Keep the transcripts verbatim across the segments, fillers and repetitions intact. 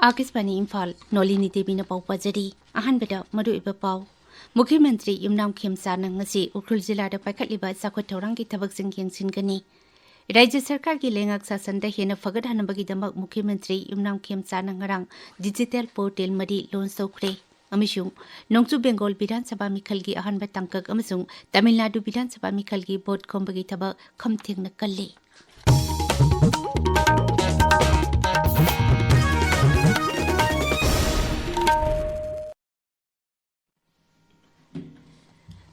ꯑꯥꯀꯥꯁꯕꯥꯅꯤ ꯏꯝꯐꯥꯜ, ꯅꯣꯂꯤꯅꯤ ꯗꯦꯕꯤꯅ ꯄꯥꯎ ꯄꯥꯖꯔꯤ꯫ ꯑꯍꯥꯟꯕꯗ ꯃꯔꯨꯑꯣꯏꯕ ꯄꯥꯎ꯫ ꯃꯨꯈ꯭ꯌ ꯃꯟꯇ꯭ꯔꯤ ꯌꯨꯝꯅꯥꯝ ꯈꯦꯝꯆꯥꯟꯅ ꯉꯁꯤ ꯎꯈ꯭ꯔꯨꯜ ꯖꯤꯂꯥꯗ ꯄꯥꯏꯈꯠꯂꯤꯕ ꯆꯥꯎꯈꯠ ꯊꯧꯔꯥꯡꯒꯤ ꯊꯕꯛꯁꯤꯡ ꯌꯦꯡꯁꯤꯟꯒꯅꯤ꯫ ꯔꯥꯖ꯭ꯌ ꯁꯔꯀꯥꯔꯒꯤ ꯂꯩꯉꯥꯛ ꯁꯥꯁꯟꯗ ꯍꯦꯟꯅ ꯐꯒꯠꯍꯟꯅꯕꯒꯤꯗꯃꯛ ꯃꯨꯈ꯭ꯌ ꯃꯟꯇ꯭ꯔꯤ ꯌꯨꯝꯅꯥꯝ ꯈꯦꯝꯆꯥꯟꯅ ꯉꯔꯥꯡ digital portal ꯃꯔꯤ launch ꯇꯧꯈ꯭ꯔꯦ꯫ ꯑꯃꯁꯨꯡ ꯅꯣꯡꯆꯨꯞ ꯕꯦꯡꯒꯣꯜ ꯕꯤꯙꯥꯟ ꯁꯚꯥ ꯃꯤꯈꯜꯒꯤ ꯑꯍꯥꯟꯕ ꯇꯥꯡꯀꯛ ꯑꯃꯁꯨꯡ ꯇꯥꯃꯤꯜ ꯅꯥꯗꯨ ꯕꯤꯙꯥꯟ ꯁꯚꯥ ꯃꯤꯈꯜꯒꯤ vote ꯈꯣꯝꯕꯒꯤ ꯊꯕꯛ ꯈꯝ ꯊꯦꯡꯅ ꯀꯜꯂꯤ꯫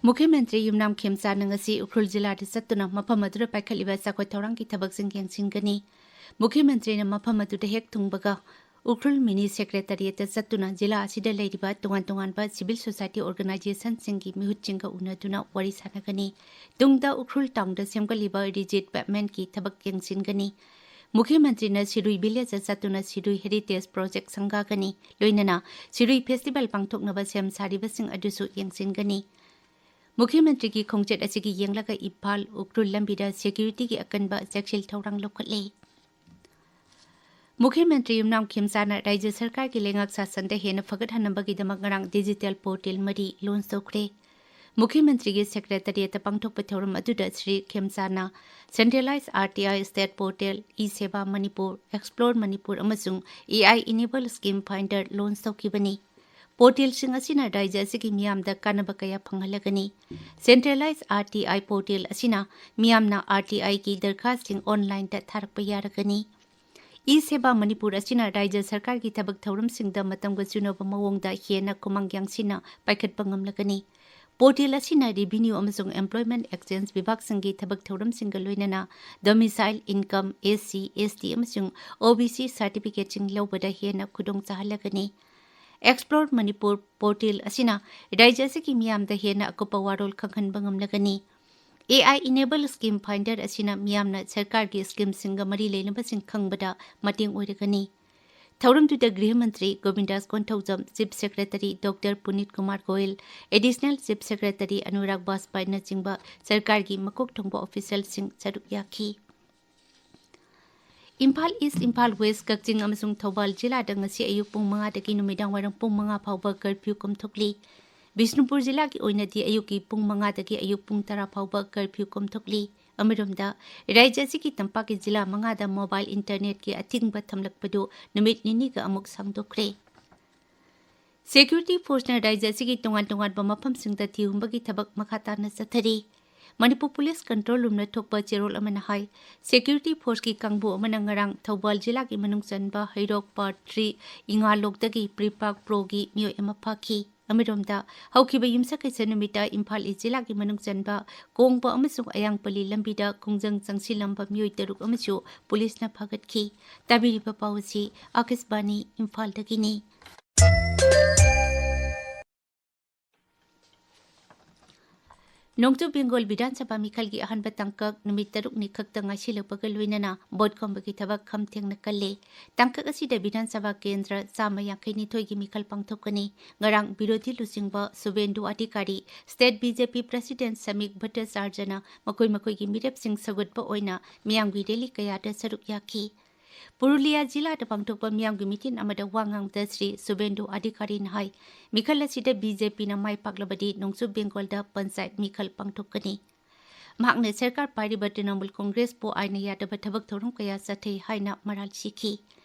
ꯃꯨꯈ꯭ꯌ ꯃꯟꯇ꯭ꯔꯤ ꯌꯨꯝꯅꯥꯝ ꯈꯦꯝꯆꯥꯟꯅ ꯉꯁꯤ ꯎꯈ꯭ꯔꯨꯜ ꯖꯤꯂꯥꯗ ꯆꯠꯇꯨꯅ ꯃꯐꯝ ꯑꯗꯨꯗ ꯄꯥꯏꯈꯠꯂꯤꯕ ꯆꯥꯎꯈꯠ ꯊꯧꯔꯥꯡꯒꯤ ꯊꯕꯛꯁꯤꯡ ꯌꯦꯡꯁꯤꯟꯒꯅꯤ꯫ ꯃꯨꯈ꯭ꯌ ꯃꯟꯇ꯭ꯔꯤꯅ ꯃꯐꯝ ꯑꯗꯨꯗ ꯍꯦꯛ ꯊꯨꯡꯕꯒ ꯎꯈ꯭ꯔꯨꯜ mini secretariatꯇ ꯆꯠꯇꯨꯅ ꯖꯤꯂꯥ ꯑꯁꯤꯗ ꯂꯩꯔꯤꯕ ꯇꯣꯉꯥꯟ ꯇꯣꯉꯥꯟꯕ civil society organizationꯁꯤꯡꯒꯤ ꯃꯤꯍꯨꯠꯁꯤꯡꯒ ꯎꯅꯗꯨꯅ ꯋꯥꯔꯤ ꯁꯥꯟꯅꯒꯅꯤ꯫ ꯇꯨꯡꯗ ꯎꯈ꯭ꯔꯨꯜ townꯗ ꯁꯦꯝꯒꯠꯂꯤꯕ redevelopmentꯀꯤ ꯊꯕꯛ ꯌꯦꯡꯁꯤꯟꯒꯅꯤ꯫ ꯃꯨꯈ꯭ꯌ ꯃꯟꯇ꯭ꯔꯤꯅ ꯁꯤꯔꯨꯏ villageꯇ ꯆꯠꯇꯨꯅ ꯁꯤꯔꯨꯏ heritage project ꯁꯪꯒꯥꯒꯅꯤ꯫ ꯂꯣꯏꯅꯅ ꯁꯤꯔꯨꯏ festival ꯄꯥꯡꯊꯣꯛꯅꯕ ꯁꯦꯝ ꯁꯥꯔꯤꯕꯁꯤꯡ ꯑꯗꯨꯁꯨ ꯌꯦꯡꯁꯤꯟꯒꯅꯤ꯫ ꯃꯨꯈ꯭ꯌ ꯃꯟꯇ꯭ꯔꯤꯒꯤ ꯈꯣꯡꯆꯠ ꯑꯁꯤꯒꯤ ꯌꯦꯡꯂꯒ ꯏꯝꯐꯥꯜ ꯎꯈ꯭ꯔꯨꯜ ꯂꯝꯕꯤꯗ securityꯒꯤ ꯑꯀꯟꯕ ꯆꯦꯛꯁꯤꯜ ꯊꯧꯔꯥꯡ ꯂꯧꯈꯠꯂꯦ꯫ ꯃꯨꯈ꯭ꯌ ꯃꯟꯇ꯭ꯔꯤ ꯌꯨꯝꯅꯥꯝ ꯈꯦꯝꯆꯥꯟꯅ ꯔꯥꯖ꯭ꯌ ꯁꯔꯀꯥꯔꯒꯤ ꯂꯩꯉꯥꯛ ꯁꯥꯁꯟꯗ ꯍꯦꯟꯅ ꯐꯒꯠꯍꯟꯅꯕꯒꯤꯗꯃꯛ ꯉꯔꯥꯡ digital portal ꯃꯔꯤ launch ꯇꯧꯈ꯭ꯔꯦ꯫ ꯃꯨꯈ꯭ꯌ ꯃꯟꯇ꯭ꯔꯤꯒꯤ secretariatꯇ ꯄꯥꯡꯊꯣꯛꯄ ꯊꯧꯔꯝ ꯑꯗꯨꯗ Shri ꯈꯦꯝꯆꯥꯟꯅ centralized RTI state portal, e-Seva Manipur, Explore Manipur ꯑꯃꯁꯨꯡ AI enable scheme finder launch ꯇꯧꯈꯤꯕꯅꯤ꯫ Portalꯁꯤꯡ ꯑꯁꯤꯅ ꯔꯥꯖ꯭ꯌ ꯑꯁꯤꯒꯤ ꯃꯤꯌꯥꯝꯗ ꯀꯥꯟꯅꯕ ꯀꯌꯥ ꯐꯪꯍꯜꯂꯒꯅꯤ꯫ Centralized RTI portal ꯑꯁꯤꯅ ꯃꯤꯌꯥꯝꯅ RTIꯒꯤ ꯗꯔꯈꯥꯁꯁꯤꯡ onlineꯗ ꯊꯥꯔꯛꯄ ꯌꯥꯔꯒꯅꯤ꯫ E-Seva Manipur ꯑꯁꯤꯅ ꯔꯥꯖ꯭ꯌ ꯁꯔꯀꯥꯔꯒꯤ ꯊꯕꯛ ꯊꯧꯔꯝꯁꯤꯡꯗ ꯃꯇꯝꯒ ꯆꯨꯅꯕ ꯃꯑꯣꯡꯗ ꯍꯦꯟꯅ ꯈꯨꯃꯥꯡ ꯌꯥꯡꯁꯤꯟꯅ ꯄꯥꯏꯈꯠꯄ ꯉꯝꯂꯒꯅꯤ꯫ Portal ꯑꯁꯤꯅ revenue ꯑꯃꯁꯨꯡ employment exchange ꯕꯤꯚꯥꯒꯁꯤꯡꯒꯤ ꯊꯕꯛ ꯊꯧꯔꯝꯁꯤꯡꯒ ꯂꯣꯏꯅꯅ domicile, income, SC, ST ꯑꯃꯁꯨꯡ OBC certificateꯁꯤꯡ ꯂꯧꯕꯗ ꯍꯦꯟꯅ ꯈꯨꯗꯣꯡ ꯆꯥꯍꯜꯂꯒꯅꯤ꯫ Explore Manipur portal ꯑꯁꯤꯅ ꯔꯥꯖ꯭ꯌ ꯑꯁꯤꯒꯤ ꯃꯤꯌꯥꯝꯗ ꯍꯦꯟꯅ ꯑꯀꯨꯞꯄ ꯋꯥꯔꯣꯜ ꯈꯪꯍꯟꯕ ꯉꯝꯂꯒꯅꯤ꯫ AI enable scheme finder ꯑꯁꯤꯅ ꯃꯤꯌꯥꯝꯅ ꯁꯔꯀꯥꯔꯒꯤ schemeꯁꯤꯡꯒ ꯃꯔꯤ ꯂꯩꯅꯕꯁꯤꯡ ꯈꯪꯕꯗ ꯃꯇꯦꯡ ꯑꯣꯏꯔꯒꯅꯤ꯫ ꯊꯧꯔꯝꯗꯨꯗ ꯒ꯭ꯔꯤꯍ ꯃꯟꯇ꯭ꯔꯤ ꯒꯣꯕꯤꯟꯗꯥꯁ Konthoujam, Chief Secretary Doctor ꯄꯨꯅꯤꯠ Kumar Goyal, Additional Chief Secretary Anurag ꯕꯥꯖꯄꯥꯏꯅꯆꯤꯡꯕ ꯁꯔꯀꯥꯔꯒꯤ ꯃꯀꯣꯛ ꯊꯣꯡꯕ officialꯁꯤꯡ ꯁꯔꯨꯛ ꯌꯥꯈꯤ꯫ ꯏꯝꯐꯥꯜ ꯏꯁ, ꯏꯝꯐꯥꯜ ꯋꯦꯁ, ꯀꯛꯆꯤꯡ ꯑꯃꯁꯨꯡ ꯊꯧꯕꯥꯜ ꯖꯤꯂꯥꯗ ꯉꯁꯤ ꯑꯌꯨꯛ ꯄꯨꯡ ꯃꯉꯥꯗꯒꯤ ꯅꯨꯃꯤꯗꯥꯡ ꯋꯥꯏꯔꯝ ꯄꯨꯡ ꯃꯉꯥ ꯐꯥꯎꯕ ꯀꯔꯐ꯭ꯌꯨ ꯀꯣꯝꯊꯣꯛꯂꯤ꯫ ꯕꯤꯁꯅꯨꯄꯨꯔ ꯖꯤꯂꯥꯒꯤ ꯑꯣꯏꯅꯗꯤ ꯑꯌꯨꯛꯀꯤ ꯄꯨꯡ ꯃꯉꯥꯗꯒꯤ ꯑꯌꯨꯛ ꯄꯨꯡ ꯇꯔꯥ ꯐꯥꯎꯕ ꯀꯔꯐ꯭ꯌꯨ ꯀꯣꯝꯊꯣꯛꯂꯤ꯫ ꯑꯃꯔꯣꯝꯗ, ꯔꯥꯖ꯭ꯌ ꯑꯁꯤꯒꯤ ꯇꯝꯄꯥꯛꯀꯤ ꯖꯤꯂꯥ ꯃꯉꯥꯗ ꯃꯣꯕꯥꯏꯜ ꯏꯟꯇꯔꯅꯦꯠꯀꯤ ꯑꯊꯤꯡꯕ ꯊꯝꯂꯛꯄꯗꯨ ꯅꯨꯃꯤꯠ ꯅꯤꯅꯤꯒ ꯑꯃꯨꯛ ꯁꯥꯡꯗꯣꯛꯈ꯭ꯔꯦ꯫ ꯁꯦꯀ꯭ꯌꯨꯔꯤꯇꯤ ꯐꯣꯔꯁꯅ ꯔꯥꯖ꯭ꯌ ꯑꯁꯤꯒꯤ ꯇꯣꯉꯥꯟ ꯇꯣꯉꯥꯟꯕ ꯃꯐꯝꯁꯤꯡꯗ ꯊꯤꯍꯨꯝꯕꯒꯤ ꯊꯕꯛ ꯃꯈꯥ ꯇꯥꯅ ꯆꯠꯊꯔꯤ꯫ ꯃꯅꯤꯄꯨꯔ ꯄꯨꯂꯤꯁ ꯀꯟꯇ꯭ꯔꯣꯜ ꯔꯨꯝꯅ ꯊꯣꯛꯄ ꯆꯦꯔꯣꯜ ꯑꯃꯅ ꯍꯥꯏ, ꯁꯦꯀ꯭ꯌꯨꯔꯤꯇꯤ ꯐꯣꯔꯁꯀꯤ ꯀꯥꯡꯕꯨ ꯑꯃꯅ ꯉꯔꯥꯡ ꯊꯧꯕꯥꯜ ꯖꯤꯂꯥꯒꯤ ꯃꯅꯨꯡ ꯆꯟꯕ ꯍꯩꯔꯣꯛ ꯄꯥꯔꯠ ꯊ꯭ꯔꯤ ꯏꯉꯥꯂꯣꯛꯇꯒꯤ ꯄ꯭ꯔꯤꯄꯥꯛ ꯄ꯭ꯔꯣꯒꯤ ꯃꯤꯑꯣꯏ ꯑꯃ ꯐꯥꯈꯤ꯫ ꯑꯃꯔꯣꯝꯗ, ꯍꯧꯈꯤꯕ ꯌꯨꯝꯁꯀꯩꯁ ꯅꯨꯃꯤꯠꯇ ꯏꯝꯐꯥꯜ ꯏꯁ ꯖꯤꯂꯥꯒꯤ ꯃꯅꯨꯡ ꯆꯟꯕ ꯀꯣꯡꯕ ꯑꯃꯁꯨꯡ ꯑꯌꯥꯡꯄꯜꯂꯤ ꯂꯝꯕꯤꯗ ꯈꯣꯡꯖꯪ ꯆꯪꯁꯤꯜꯂꯝꯕ ꯃꯤꯑꯣꯏ ꯇꯔꯨꯛ ꯑꯃꯁꯨ ꯄꯨꯂꯤꯁꯅ ꯐꯥꯒꯠꯈꯤ꯫ ꯇꯥꯕꯤꯔꯤꯕ ꯄꯥꯎ ꯑꯁꯤ ꯑꯥꯀꯥꯁꯕꯥꯅꯤ ꯏꯝꯐꯥꯜꯗꯒꯤꯅꯤ꯫ ꯅꯣꯡꯆꯨꯞ ꯕꯦꯡꯒꯣꯜ ꯕꯤꯙꯥꯟ ꯁꯚꯥ ꯃꯤꯈꯜꯒꯤ ꯑꯍꯥꯟꯕ ꯇꯥꯡꯀꯛ ꯅꯨꯃꯤꯠ ꯇꯔꯨꯛꯅꯤ ꯈꯛꯇ ꯉꯥꯏꯁꯤꯜꯂꯛꯄꯒ ꯂꯣꯏꯅꯅ ꯚꯣꯠ ꯈꯣꯝꯕꯒꯤ ꯊꯕꯛ ꯈꯝ ꯊꯦꯡꯅ ꯀꯜꯂꯦ꯫ ꯇꯥꯡꯀꯛ ꯑꯁꯤꯗ ꯕꯤꯙꯥꯟ ꯁꯚꯥ ꯀꯦꯟꯗ꯭ꯔ ꯆꯥꯝꯃ ꯌꯥꯡꯈꯩ ꯅꯤꯊꯣꯏꯒꯤ ꯃꯤꯈꯜ ꯄꯥꯡꯊꯣꯛꯀꯅꯤ꯫ ꯉꯔꯥꯡ ꯕꯤꯔꯣꯙꯤ ꯂꯨꯆꯤꯡꯕ ꯁꯨꯚꯦꯟꯗꯨ ꯑꯙꯤꯀꯥꯔꯤ, ꯁ꯭ꯇꯦꯠ ꯕꯤ ꯖꯦ ꯄꯤ ꯄ꯭ꯔꯦꯁꯤꯗꯦꯟꯠ ꯁꯃꯤꯛ ꯚꯠꯇꯆꯥꯔꯖꯅ ꯃꯈꯣꯏ ꯃꯈꯣꯏꯒꯤ ꯃꯤꯔꯦꯞꯁꯤꯡ ꯁꯧꯒꯠꯄ ꯑꯣꯏꯅ ꯃꯤꯌꯥꯝꯒꯤ ꯔꯦꯂꯤ ꯀꯌꯥꯗ ꯁꯔꯨꯛ ꯌꯥꯈꯤ꯫ ꯄꯨꯔꯨꯂꯤꯌꯥ ꯖꯤꯂꯥꯗ ꯄꯥꯡꯊꯣꯛꯄ ꯃꯤꯌꯥꯝꯒꯤ ꯃꯤꯇꯤꯟ ꯑꯃꯗ ꯋꯥ ꯉꯥꯡꯕꯗ ꯁ꯭ꯔꯤ ꯁꯨꯚꯦꯟꯗꯨ ꯑꯙꯤꯀꯥꯔꯤꯅ ꯍꯥꯏ, ꯃꯤꯈꯜ ꯑꯁꯤꯗ ꯕꯤ ꯖꯦ ꯄꯤꯅ ꯃꯥꯏ ꯄꯥꯛꯂꯕꯗꯤ ꯅꯣꯡꯆꯨꯞ ꯕꯦꯡꯒꯣꯜꯗ ꯄꯟꯆꯥꯌꯠ ꯃꯤꯈꯜ ꯄꯥꯡꯊꯣꯛꯀꯅꯤ꯫ ꯃꯍꯥꯛꯅ ꯁꯔꯀꯥꯔ ꯄꯥꯏꯔꯤꯕ ꯇ꯭ꯔꯤꯅꯃꯨꯜ ꯀꯣꯡꯒ꯭ꯔꯦꯁꯄꯨ ꯑꯥꯏꯟꯅ ꯌꯥꯗꯕ ꯊꯕꯛ ꯊꯧꯔꯝ ꯀꯌꯥ ꯆꯠꯊꯩ ꯍꯥꯏꯅ ꯃꯔꯥꯜ ꯁꯤꯈꯤ꯫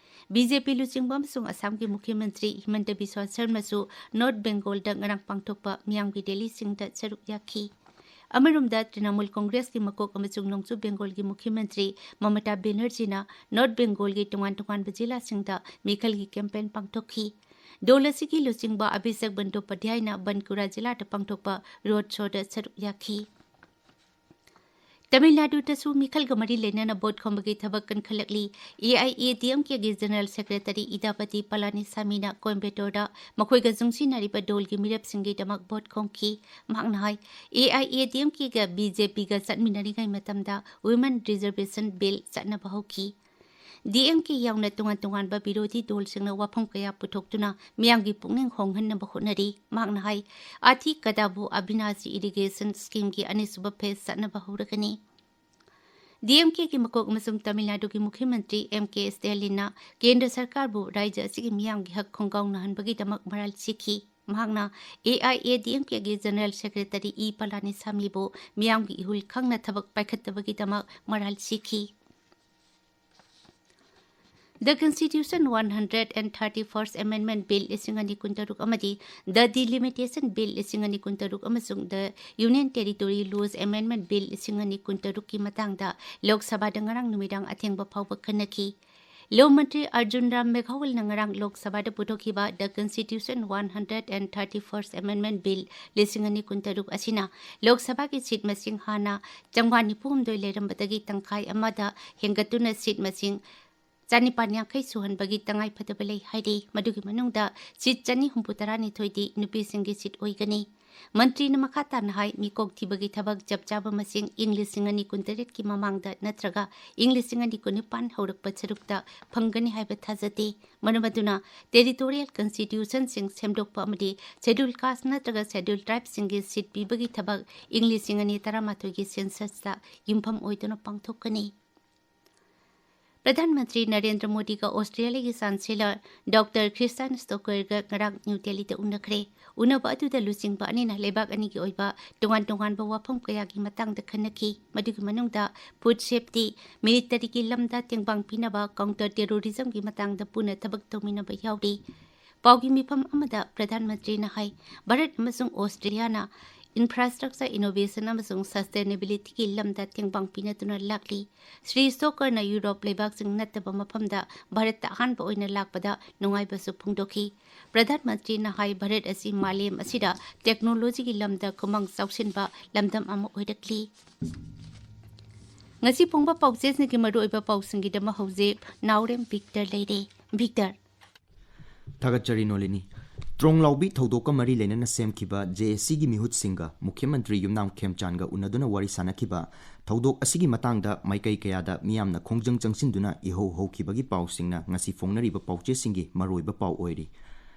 ꯕꯤ ꯖꯦ ꯄꯤ ꯂꯨꯆꯤꯡꯕ ꯑꯃꯁꯨꯡ ꯑꯁꯥꯝꯒꯤ ꯃꯨꯈ꯭ꯌ ꯃꯟꯇ꯭ꯔꯤ ꯍꯤꯃꯟꯇ ꯕꯤꯁ꯭ꯋꯥ ꯁꯔꯃꯁꯨ ꯅꯣꯔꯊ ꯕꯦꯡꯒꯣꯜꯗ ꯉꯔꯥꯡ ꯄꯥꯡꯊꯣꯛꯄ ꯃꯤꯌꯥꯝꯒꯤ ꯔꯦꯂꯤꯁꯤꯡꯗ ꯁꯔꯨꯛ ꯌꯥꯈꯤ꯫ ꯑꯃꯔꯣꯝꯗ, ꯇ꯭ꯔꯤꯅꯃꯨꯜ ꯀꯣꯡꯒ꯭ꯔꯦꯁꯀꯤ ꯃꯀꯣꯛ ꯑꯃꯁꯨꯡ ꯅꯣꯡꯆꯨꯞ ꯕꯦꯡꯒꯣꯜꯒꯤ ꯃꯨꯈ꯭ꯌ ꯃꯟꯇ꯭ꯔꯤ ꯃꯃꯇꯥ ꯕꯦꯅꯔꯖꯤꯅ ꯅꯣꯔꯊ ꯕꯦꯡꯒꯣꯜꯒꯤ ꯇꯣꯉꯥꯟ ꯇꯣꯉꯥꯟꯕ ꯖꯤꯂꯥꯁꯤꯡꯗ ꯃꯤꯈꯜꯒꯤ ꯀꯦꯝꯄꯦꯟ ꯄꯥꯡꯊꯣꯛꯈꯤ꯫ ꯗꯣꯜ ꯑꯁꯤꯒꯤ ꯂꯨꯆꯤꯡꯕ ꯑꯚꯤꯁꯦꯛ ꯕꯟꯗꯣꯄꯥꯙ꯭ꯌꯥꯌꯅ ꯕꯟꯀꯨꯔꯥ ꯖꯤꯂꯥꯗ ꯄꯥꯡꯊꯣꯛꯄ ꯔꯣꯗ ꯁꯣꯗ ꯁꯔꯨꯛ ꯌꯥꯈꯤ꯫ ꯇꯃꯤꯜ ꯅꯥꯗꯨꯗꯁꯨ ꯃꯤꯈꯜꯒ ꯃꯔꯤ ꯂꯩꯅꯅ ꯚꯣꯠ ꯈꯣꯝꯕꯒꯤ ꯊꯕꯛ ꯀꯟꯈꯠꯂꯛꯂꯤ꯫ A I A D M ꯀꯦꯒꯤ ꯖꯦꯅꯔꯦꯜ ꯁꯦꯀ꯭ꯔꯦꯇꯔꯤ ꯏꯗꯥꯄꯇꯤ ꯄꯂꯥꯅꯤꯁꯥꯃꯤꯅ ꯀꯣꯏꯝꯕꯦꯇꯣꯔꯗ ꯃꯈꯣꯏꯒ ꯆꯨꯡꯁꯤꯟꯅꯔꯤꯕ ꯗꯣꯜꯒꯤ ꯃꯤꯔꯦꯞꯁꯤꯡꯒꯤꯗꯃꯛ ꯚꯣꯠ ꯈꯣꯝꯈꯤ꯫ ꯃꯍꯥꯛꯅ ꯍꯥꯏ, A I A D M ꯀꯦꯒ ꯕꯤ ꯖꯦ ꯄꯤꯒ ꯆꯠꯃꯤꯟꯅꯔꯤꯉꯩ ꯃꯇꯝꯗ Women Reservation Bill ꯆꯠꯅꯕ ꯍꯧꯈꯤ꯫ ꯗꯤ ꯑꯦꯝ ꯀꯦ ꯌꯥꯎꯅ ꯇꯣꯉꯥꯟ ꯇꯣꯉꯥꯟꯕ ꯕꯤꯔꯣꯙꯤ ꯗꯣꯜꯁꯤꯡꯅ ꯋꯥꯐꯝ ꯀꯌꯥ ꯄꯨꯊꯣꯛꯇꯨꯅ ꯃꯤꯌꯥꯝꯒꯤ ꯄꯨꯛꯅꯤꯡ ꯍꯣꯡꯍꯟꯅꯕ ꯍꯣꯠꯅꯔꯤ꯫ ꯃꯍꯥꯛꯅ ꯍꯥꯏ, ꯑꯥꯊꯤ ꯀꯗꯥꯕꯨ ꯑꯕꯤꯅꯥꯁꯤ ꯏꯔꯤꯒꯦꯁꯟ ꯁ꯭ꯀꯤꯝꯒꯤ ꯑꯅꯤꯁꯨꯕ ꯐꯦꯖ ꯆꯠꯅꯕ ꯍꯧꯔꯒꯅꯤ꯫ ꯗꯤ ꯑꯦꯝ ꯀꯦꯒꯤ ꯃꯀꯣꯛ ꯑꯃꯁꯨꯡ ꯇꯥꯃꯤꯜ ꯅꯥꯗꯨꯒꯤ ꯃꯨꯈ꯭ꯌ ꯃꯟꯇ꯭ꯔꯤ ꯑꯦꯝ ꯀꯦ ꯁ꯭ꯇꯦꯂꯤꯟꯅ ꯀꯦꯟꯗ꯭ꯔ ꯁꯔꯀꯥꯔꯕꯨ ꯔꯥꯖ꯭ꯌ ꯑꯁꯤꯒꯤ ꯃꯤꯌꯥꯝꯒꯤ ꯍꯛ ꯈꯣꯡꯒꯥꯎꯅꯍꯟꯕꯒꯤꯗꯃꯛ ꯃꯔꯥꯜ ꯁꯤꯈꯤ꯫ ꯃꯍꯥꯛꯅ A I A D M ꯀꯦꯒꯤ ꯖꯦꯅꯔꯦꯜ ꯁꯦꯀ꯭ꯔꯦꯇꯔꯤ ꯏ ꯄꯂꯥꯅꯤꯁꯥꯃꯤꯕꯨ ꯃꯤꯌꯥꯝꯒꯤ ꯏꯍꯨꯜ ꯈꯪꯅ ꯊꯕꯛ ꯄꯥꯏꯈꯠꯇꯕꯒꯤꯗꯃꯛ ꯃꯔꯥꯜ ꯁꯤꯈꯤ꯫ The Constitution one hundred and thirty-first Amendment Bill ꯂꯤꯁꯤꯡ ꯑꯅꯤ ꯀꯨꯟꯇꯔꯨꯛ ꯑꯃꯗꯤ The Delimitation Bill ꯂꯤꯁꯤꯡ ꯑꯅꯤ ꯀꯨꯟꯇꯔꯨꯛ ꯑꯃꯁꯨꯡ The Union Territory Laws Amendment Bill ꯂꯤꯁꯤꯡ ꯑꯅꯤ ꯀꯨꯟꯇꯔꯨꯛꯀꯤ ꯃꯇꯥꯡꯗ ꯂꯣꯛ ꯁꯚꯥꯗ ꯉꯔꯥꯡ ꯅꯨꯃꯤꯗꯥꯡ ꯑꯊꯦꯡꯕ ꯐꯥꯎꯕ ꯈꯟꯅꯈꯤ꯫ ꯂꯣ ꯃꯟꯇ꯭ꯔꯤ ꯑꯔꯖꯨꯟ ꯔꯥꯝ ꯃꯦꯘꯋꯜꯅ ꯉꯔꯥꯡ ꯂꯣꯛ ꯁꯚꯥꯗ ꯄꯨꯊꯣꯛꯈꯤꯕ The Constitution one hundred and thirty-first Amendment Bill ꯂꯤꯁꯤꯡ ꯑꯅꯤ ꯀꯨꯟꯇꯔꯨꯛ ꯑꯁꯤꯅ ꯂꯣꯛ ꯁꯚꯥꯒꯤ ꯁꯤꯠ ꯃꯁꯤꯡ ꯍꯥꯟꯅ ꯆꯥꯝꯃꯉꯥ ꯅꯤꯐꯨ ꯍꯨꯝꯗꯣꯏ ꯂꯩꯔꯝꯕꯗꯒꯤ ꯇꯪꯈꯥꯏ ꯑꯃꯗ ꯍꯦꯟꯒꯠꯇꯨꯅ ꯁꯤꯠ ꯃꯁꯤꯡ ꯆꯅꯤꯄꯥꯟ ꯌꯥꯡꯈꯩ ꯁꯨꯍꯟꯕꯒꯤ ꯇꯉꯥꯏꯐꯗꯕ ꯂꯩ ꯍꯥꯏꯔꯤ꯫ ꯃꯗꯨꯒꯤ ꯃꯅꯨꯡꯗ ꯁꯤꯠ ꯆꯅꯤ ꯍꯨꯝꯐꯨ ꯇꯔꯥꯅꯤꯊꯣꯏꯗꯤ ꯅꯨꯄꯤꯁꯤꯡꯒꯤ ꯁꯤꯠ ꯑꯣꯏꯒꯅꯤ꯫ ꯃꯟꯇ꯭ꯔꯤꯅ ꯃꯈꯥ ꯇꯥꯅ ꯍꯥꯏ, ꯃꯤꯀꯣꯛ ꯊꯤꯕꯒꯤ ꯊꯕꯛ ꯆꯞ ꯆꯥꯕ ꯃꯁꯤꯡ ꯏꯪ ꯂꯤꯁꯤꯡ ꯑꯅꯤ ꯀꯨꯟꯇꯔꯦꯠꯀꯤ ꯃꯃꯥꯡꯗ ꯅꯠꯇ꯭ꯔꯒ ꯏꯪ ꯂꯤꯁꯤꯡ ꯑꯅꯤ ꯀꯨꯟꯅꯤꯄꯥꯟ ꯍꯧꯔꯛꯄ ꯁꯔꯨꯛꯇ ꯐꯪꯒꯅꯤ ꯍꯥꯏꯕ ꯊꯥꯖꯗꯦ꯫ ꯃꯔꯝ ꯑꯗꯨꯅ territorial constitutionꯁꯤꯡ ꯁꯦꯝꯗꯣꯛꯄ ꯑꯃꯗꯤ Scheduled Caste ꯅꯠꯇ꯭ꯔꯒ Scheduled Tribeꯁꯤꯡꯒꯤ ꯁꯤꯠ ꯄꯤꯕꯒꯤ ꯊꯕꯛ ꯏꯪ ꯂꯤꯁꯤꯡ ꯑꯅꯤ ꯇꯔꯥꯃꯥꯊꯣꯏꯒꯤ censusꯇ ꯌꯨꯝꯐꯝ ꯑꯣꯏꯗꯨꯅ ꯄꯥꯡꯊꯣꯛꯀꯅꯤ꯫ Pradhan Mantri Narendra ꯃꯣꯗꯤꯒ ꯑꯣꯁꯇ꯭ꯔꯦꯂꯤꯌꯥꯒꯤ chancellor doctor Christian ꯁ꯭ꯇꯣꯀꯔꯒ ꯉꯔꯥꯡ ꯅ꯭ꯌꯨ ꯗꯦꯜꯂꯤꯗ ꯎꯅꯈ꯭ꯔꯦ꯫ ꯎꯅꯕ ꯑꯗꯨꯗ ꯂꯨꯆꯤꯡꯕ ꯑꯅꯤꯅ ꯂꯩꯕꯥꯛ ꯑꯅꯤꯒꯤ ꯑꯣꯏꯕ ꯇꯣꯉꯥꯟ ꯇꯣꯉꯥꯟꯕ ꯋꯥꯐꯝ ꯀꯌꯥꯒꯤ ꯃꯇꯥꯡꯗ ꯈꯟꯅꯈꯤ꯫ ꯃꯗꯨꯒꯤ ꯃꯅꯨꯡꯗ food safety, militaryꯒꯤ ꯂꯝꯗ ꯇꯦꯡꯕꯥꯡ ꯄꯤꯅꯕ, counter terrorismꯒꯤ ꯃꯇꯥꯡꯗ ꯄꯨꯟꯅ ꯊꯕꯛ ꯇꯧꯃꯤꯟꯅꯕ ꯌꯥꯎꯔꯤ꯫ ꯄꯥꯎꯒꯤ ꯃꯤꯐꯝ ꯑꯃꯗ ꯄ꯭ꯔꯙꯥꯟ ꯃꯟꯇ꯭ꯔꯤꯅ ꯍꯥꯏ, ꯚꯥꯔꯠ ꯑꯃꯁꯨꯡ ꯑꯣꯁꯇ꯭ꯔꯦꯂꯤꯌꯥꯅ infrastructure innovation ꯑꯃꯁꯨꯡ sustainabilityꯒꯤ ꯂꯝꯗ ꯇꯦꯡꯕꯥꯡ ꯄꯤꯅꯗꯨꯅ ꯂꯥꯛꯂꯤ꯫ ꯁ꯭ꯔꯤ ꯁ꯭ꯇꯣꯀꯔꯅ ꯌꯨꯔꯣꯞ ꯂꯩꯕꯥꯛꯁꯤꯡ ꯅꯠꯇꯕ ꯃꯐꯝꯗ ꯚꯥꯔꯠꯇ ꯑꯍꯥꯟꯕ ꯑꯣꯏꯅ ꯂꯥꯛꯄꯗ ꯅꯨꯡꯉꯥꯏꯕꯁꯨ ꯐꯣꯡꯗꯣꯛꯈꯤ꯫ ꯄ꯭ꯔꯙꯥꯟ ꯃꯟꯇ꯭ꯔꯤꯅ ꯍꯥꯏ, ꯚꯥꯔꯠ ꯑꯁꯤ ꯃꯥꯂꯦꯝ ꯑꯁꯤꯗ technologyꯒꯤ ꯂꯝꯗ ꯈꯨꯃꯥꯡ ꯆꯥꯎꯁꯤꯟꯕ ꯂꯝꯗꯝ ꯑꯃ ꯑꯣꯏꯔꯛꯂꯤ꯫ ꯉꯁꯤ ꯐꯣꯡꯕ ꯄꯥꯎꯆꯦꯁꯤꯡꯒꯤ ꯃꯔꯨꯑꯣꯏꯕ ꯄꯥꯎꯁꯤꯡꯒꯤꯗꯃꯛ ꯍꯧꯖꯤꯛ ꯅꯥꯎꯔꯦꯝ ꯚꯤꯛꯇꯔ ꯂꯩꯔꯦ꯫ ꯚꯤꯛꯇꯔ꯫ ꯊꯥꯒꯠꯆꯔꯤ ꯅꯣꯂꯤꯅꯤ꯫ ꯇ꯭ꯔꯣꯡ ꯂꯥꯎꯕꯤ ꯊꯧꯗꯣꯛꯀ ꯃꯔꯤ ꯂꯩꯅꯅ ꯁꯦꯝꯈꯤꯕ ꯖꯦ ꯑꯦꯁ ꯁꯤꯒꯤ ꯃꯤꯍꯨꯠꯁꯤꯡꯒ ꯃꯨꯈ꯭ꯌ ꯃꯟꯇ꯭ꯔꯤ ꯌꯨꯝꯅꯥꯝ ꯈꯦꯝꯆꯥꯟꯒ ꯎꯅꯗꯨꯅ ꯋꯥꯔꯤ ꯁꯥꯟꯅꯈꯤꯕ ꯊꯧꯗꯣꯛ ꯑꯁꯤꯒꯤ ꯃꯇꯥꯡꯗ ꯃꯥꯏꯀꯩ ꯀꯌꯥꯗ ꯃꯤꯌꯥꯝꯅ ꯈꯣꯡꯖꯪ ꯆꯪꯁꯤꯟꯗꯨꯅ ꯏꯍꯧ ꯍꯧꯈꯤꯕꯒꯤ ꯄꯥꯎꯁꯤꯡꯅ ꯉꯁꯤ ꯐꯣꯡꯅꯔꯤꯕ ꯄꯥꯎꯆꯦꯁꯤꯡꯒꯤ ꯃꯔꯨꯑꯣꯏꯕ ꯄꯥꯎ ꯑꯣꯏꯔꯤ꯫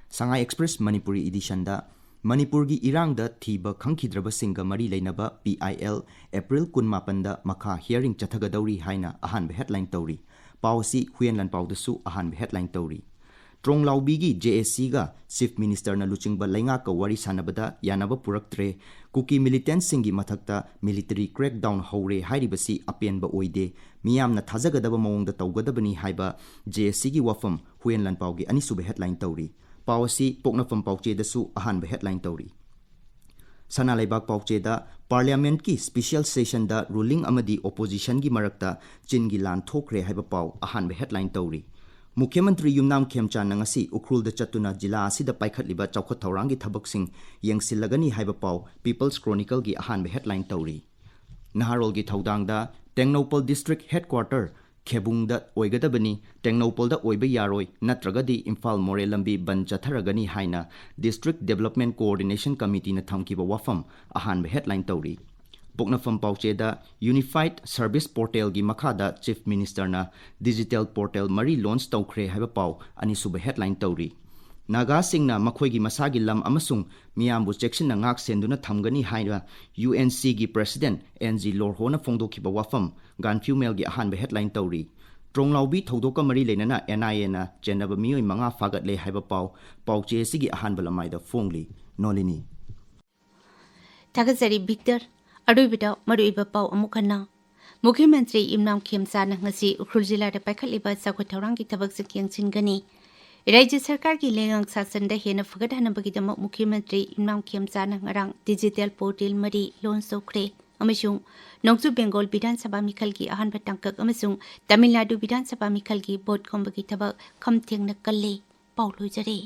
ꯁꯉꯥꯏ ꯑꯦꯛꯁꯄ꯭ꯔꯦꯁ ꯃꯅꯤꯄꯨꯔꯤ ꯏꯗꯤꯁꯟꯗ ꯃꯅꯤꯄꯨꯔꯒꯤ ꯏꯔꯥꯡꯗ ꯊꯤꯕ ꯈꯪꯈꯤꯗ꯭ꯔꯕꯁꯤꯡꯒ ꯃꯔꯤ ꯂꯩꯅꯕ ꯄꯤ ꯑꯥꯏ ꯑꯦꯜ ꯑꯦꯄ꯭ꯔꯤꯜ ꯀꯨꯟꯃꯥꯄꯟꯗ ꯃꯈꯥ hearing ꯆꯠꯊꯒꯗꯧꯔꯤ ꯍꯥꯏꯅ ꯑꯍꯥꯟꯕ headline ꯇꯧꯔꯤ꯫ ꯄꯥꯎ ꯑꯁꯤ ꯍꯨꯏꯌꯦꯟ ꯂꯥꯟꯄꯥꯎꯗꯁꯨ ꯑꯍꯥꯟꯕ headline ꯇꯧꯔꯤ꯫ ꯇ꯭ꯔꯣꯡꯂꯥꯎꯕꯤꯒꯤ ꯖꯦ ꯑꯦ ꯁꯤꯒ Chief Ministerꯅ ꯂꯨꯆꯤꯡꯕ ꯂꯩꯉꯥꯛꯀ ꯋꯥꯔꯤ ꯁꯥꯟꯅꯕꯗ ꯌꯥꯅꯕ ꯄꯨꯔꯛꯇ꯭ꯔꯦ꯫ ꯀꯨꯀꯤ militantꯁꯤꯡꯒꯤ ꯃꯊꯛꯇ military crackdown ꯍꯧꯔꯦ ꯍꯥꯏꯔꯤꯕꯁꯤ ꯑꯄꯦꯟꯕ ꯑꯣꯏꯗꯦ꯫ ꯃꯤꯌꯥꯝꯅ ꯊꯥꯖꯒꯗꯕ ꯃꯑꯣꯡꯗ ꯇꯧꯒꯗꯕꯅꯤ ꯍꯥꯏꯕ ꯖꯦ ꯑꯦ ꯁꯤꯒꯤ ꯋꯥꯐꯝ ꯍꯨꯏꯌꯦꯟ ꯂꯥꯟꯄꯥꯎꯒꯤ ꯑꯅꯤꯁꯨꯕ headline ꯇꯧꯔꯤ꯫ ꯄꯥꯎ ꯑꯁꯤ ꯄꯣꯛꯅꯐꯝ ꯄꯥꯎꯆꯦꯗꯁꯨ ꯑꯍꯥꯟꯕ headline ꯇꯧꯔꯤ꯫ ꯁꯅꯥ ꯂꯩꯕꯥꯛ ꯄꯥꯎꯆꯦꯗ Parliamentꯀꯤ special sessionꯗ ruling ꯑꯃꯗꯤ oppositionꯒꯤ ꯃꯔꯛꯇ ꯆꯤꯟꯒꯤ ꯂꯥꯟ ꯊꯣꯛꯈ꯭ꯔꯦ ꯍꯥꯏꯕ ꯄꯥꯎ ꯑꯍꯥꯟꯕ headline ꯇꯧꯔꯤ꯫ ꯃꯨꯈ꯭ꯌꯃꯟꯇ꯭ꯔꯤ ꯌꯨꯝꯅꯥꯝ ꯈꯦꯝꯆꯥꯟꯅ ꯉꯁꯤ ꯎꯈ꯭ꯔꯨꯜꯗ ꯆꯠꯇꯨꯅ ꯖꯤꯂꯥ ꯑꯁꯤꯗ ꯄꯥꯏꯈꯠꯂꯤꯕ ꯆꯥꯎꯈꯠ ꯊꯧꯔꯥꯡꯒꯤ ꯊꯕꯛꯁꯤꯡ ꯌꯦꯡꯁꯤꯜꯂꯒꯅꯤ ꯍꯥꯏꯕ ꯄꯥꯎ People's Chronicleꯒꯤ ꯑꯍꯥꯟꯕ headline ꯇꯧꯔꯤ꯫ ꯅꯍꯥꯔꯣꯜꯒꯤ ꯊꯧꯗꯥꯡꯗ ꯇꯦꯡꯅꯧꯄꯜ District Headquarter ꯈꯦꯕꯨꯡꯗ ꯑꯣꯏꯒꯗꯕꯅꯤ, ꯇꯦꯡꯅꯧꯄꯜꯗ ꯑꯣꯏꯕ ꯌꯥꯔꯣꯏ, ꯅꯠꯇ꯭ꯔꯒꯗꯤ ꯏꯝꯐꯥꯜ ꯃꯣꯔꯦ ꯂꯝꯕꯤ ꯕꯟ ꯆꯠꯊꯔꯒꯅꯤ ꯍꯥꯏꯅ District Development Coordination Committeeꯅ ꯊꯝꯈꯤꯕ ꯋꯥꯐꯝ ꯑꯍꯥꯟꯕ headline ꯇꯧꯔꯤ꯫ ꯄꯣꯛꯅꯐꯝ ꯄꯥꯎꯆꯦꯗ Unified Service Portalꯒꯤ ꯃꯈꯥꯗ Chief Ministerꯅ digital portal ꯃꯔꯤ launch ꯇꯧꯈ꯭ꯔꯦ ꯍꯥꯏꯕ ꯄꯥꯎ ꯑꯅꯤꯁꯨꯕ headline ꯇꯧꯔꯤ꯫ ꯅꯥꯒꯥꯁꯤꯡꯅ ꯃꯈꯣꯏꯒꯤ ꯃꯁꯥꯒꯤ ꯂꯝ ꯑꯃꯁꯨꯡ ꯃꯤꯌꯥꯝꯕꯨ ꯆꯦꯛꯁꯤꯟꯅ ꯉꯥꯛ ꯁꯦꯟꯗꯨꯅ ꯊꯝꯒꯅꯤ ꯍꯥꯏꯅ ꯌꯨ ꯑꯦꯟ ꯁꯤꯒꯤ President ꯑꯦꯟ ꯖꯤ ꯂꯣꯔꯍꯣꯅ ꯐꯣꯡꯗꯣꯛꯈꯤꯕ ꯋꯥꯐꯝ ꯒꯥꯟꯐ꯭ꯌꯨ ꯃꯦꯜꯒꯤ ꯑꯍꯥꯟꯕ headline ꯇꯧꯔꯤ꯫ ꯇ꯭ꯔꯣꯡꯂꯥꯎꯕꯤ ꯊꯧꯗꯣꯛꯀ ꯃꯔꯤ ꯂꯩꯅꯅ ꯑꯦꯟ ꯑꯥꯏ ꯑꯦꯅ ꯆꯦꯟꯅꯕ ꯃꯤꯑꯣꯏ ꯃꯉꯥ ꯐꯥꯒꯠꯂꯦ ꯍꯥꯏꯕ ꯄꯥꯎ ꯄꯥꯎꯆꯦ ꯑꯁꯤꯒꯤ ꯑꯍꯥꯟꯕ ꯂꯃꯥꯏꯗ ꯐꯣꯡꯂꯤ꯫ ꯅꯣꯂꯤꯅꯤ꯫ ꯊꯥꯒꯠꯆꯔꯤ ꯚꯤꯛꯇꯔ꯫ ꯑꯔꯣꯏꯕꯗ ꯃꯔꯨꯑꯣꯏꯕ ꯄꯥꯎ ꯑꯃꯨꯛ ꯍꯟꯅ꯫ ꯃꯨꯈ꯭ꯌ ꯃꯟꯇ꯭ꯔꯤ ꯌꯨꯝꯅꯥꯝ ꯈꯦꯝꯆꯥꯟꯅ ꯉꯁꯤ ꯎꯈ꯭ꯔꯨꯜ ꯖꯤꯂꯥꯗ ꯄꯥꯏꯈꯠꯂꯤꯕ ꯆꯥꯎꯈꯠ ꯊꯧꯔꯥꯡꯒꯤ ꯊꯕꯛꯁꯤꯡ ꯌꯦꯡꯁꯤꯟꯒꯅꯤ꯫ ꯔꯥꯖ꯭ꯌ ꯁꯔꯀꯥꯔꯒꯤ ꯂꯩꯉꯥꯛ ꯁꯥꯁꯟꯗ ꯍꯦꯟꯅ ꯐꯒꯠꯍꯟꯅꯕꯒꯤꯗꯃꯛ ꯃꯨꯈ꯭ꯌ ꯃꯟꯇ꯭ꯔꯤ ꯌꯨꯝꯅꯥꯝ ꯈꯦꯝꯆꯥꯟꯅ ꯉꯔꯥꯡ digital portal ꯃꯔꯤ launch ꯇꯧꯈ꯭ꯔꯦ ꯑꯃꯁꯨꯡ ꯅꯣꯡꯆꯨꯞ ꯕꯦꯡꯒꯣꯜ ꯕꯤꯙꯥꯟ ꯁꯚꯥ ꯃꯤꯈꯜꯒꯤ ꯑꯍꯥꯟꯕ ꯇꯥꯡꯀꯛ ꯑꯃꯁꯨꯡ ꯇꯥꯃꯤꯜ ꯅꯥꯗꯨ ꯕꯤꯙꯥꯟ ꯁꯚꯥ ꯃꯤꯈꯜꯒꯤ vote ꯈꯣꯝꯕꯒꯤ ꯊꯕꯛ ꯈꯝ ꯊꯦꯡꯅ ꯀꯜꯂꯤ꯫ ꯄꯥꯎ ꯂꯣꯏꯖꯔꯦ꯫